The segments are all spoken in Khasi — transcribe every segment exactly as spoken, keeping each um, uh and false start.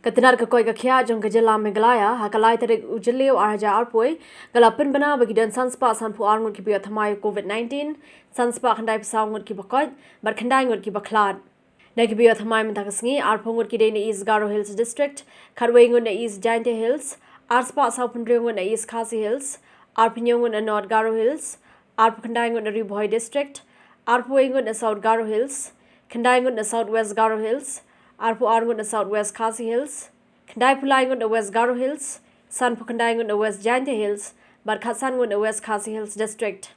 Ka tnad ka koit ka khiah jong ka jylla Meghalaya ha ka lai tarik u Jylliew ar hajar arphew ka la pynbna ba ki don san spah sanphew ar ngut kiba ïoh thymmai COVID nineteen, san spah khyndai phew saw ngut kiba koit bad khyndai ngut kiba khlad. Na kiba ïoh thymmai mynta ka sngi, arphew ngut ki dei na East Garo Hills District, khatwei ngut na East Jaintia Hills, ar spah sawphew hynriew ngut na East Khasi Hills, arphew hynñiew ngut na North Garo Hills, arphew khyndai ngut na Ri Bhoi District, arphew wei ngut na South Garo Hills, khyndai ngut na South West Garo Hills, arphew ar ngut na South West Khasi Hills, khyndai phew lai ngut na West Garo Hills, san phew khyndai ngut na West Jaintia Hills, bad khatsan ngut na West Khasi Hills District.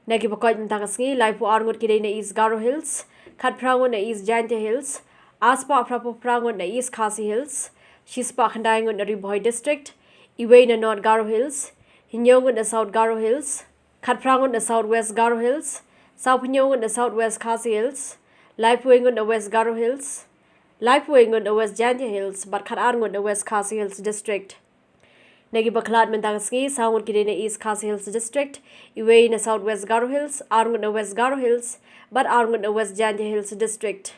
Na kiba koit mynta ka sngi, laiphew ar ngut ki dei na East Garo Hills, khatphra ngut na East Jaintia Hills, ar spah phraphew phra ngut na East Khasi Hills, shi spah khyndai ngut na Ri Bhoi District, iwei na North Garo Hills, hynñiew ngut na South Garo Hills, khatphra ngut na South West Garo Hills, sawphew hynñiew ngut na South West Khasi Hills, laiphew wei ngut na West Garo Hills, laiphew wei ngut na West Jaintia Hills, bad khatar ngut na West Khasi Hills District. Na kiba khlad mynta ka sngi, saw ngut ki dei na East Khasi Hills District, iwei na South West Garo Hills, ar ngut na West Garo Hills, bad ar ngut na West Jaintia Hills District.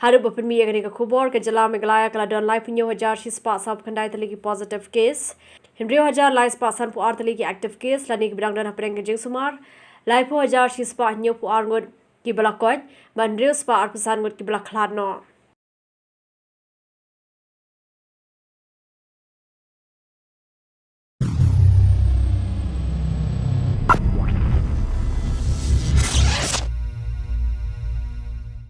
Haduh ba pynmih ïa kane ka khubor, ka jylla Meghalaya ka la don laiphew hynñiew hajar shi spah sawphew khyndai tylli ki positive case, hynriew hajar lai spah sanphew ar tylli ki active case lane kiba dang don hapdeng ka jingsumar, laiphew hajar shi spah hynñiewphew ar ngut kiba la koit, bad hynriew spah arphew san ngut kiba la khlad noh.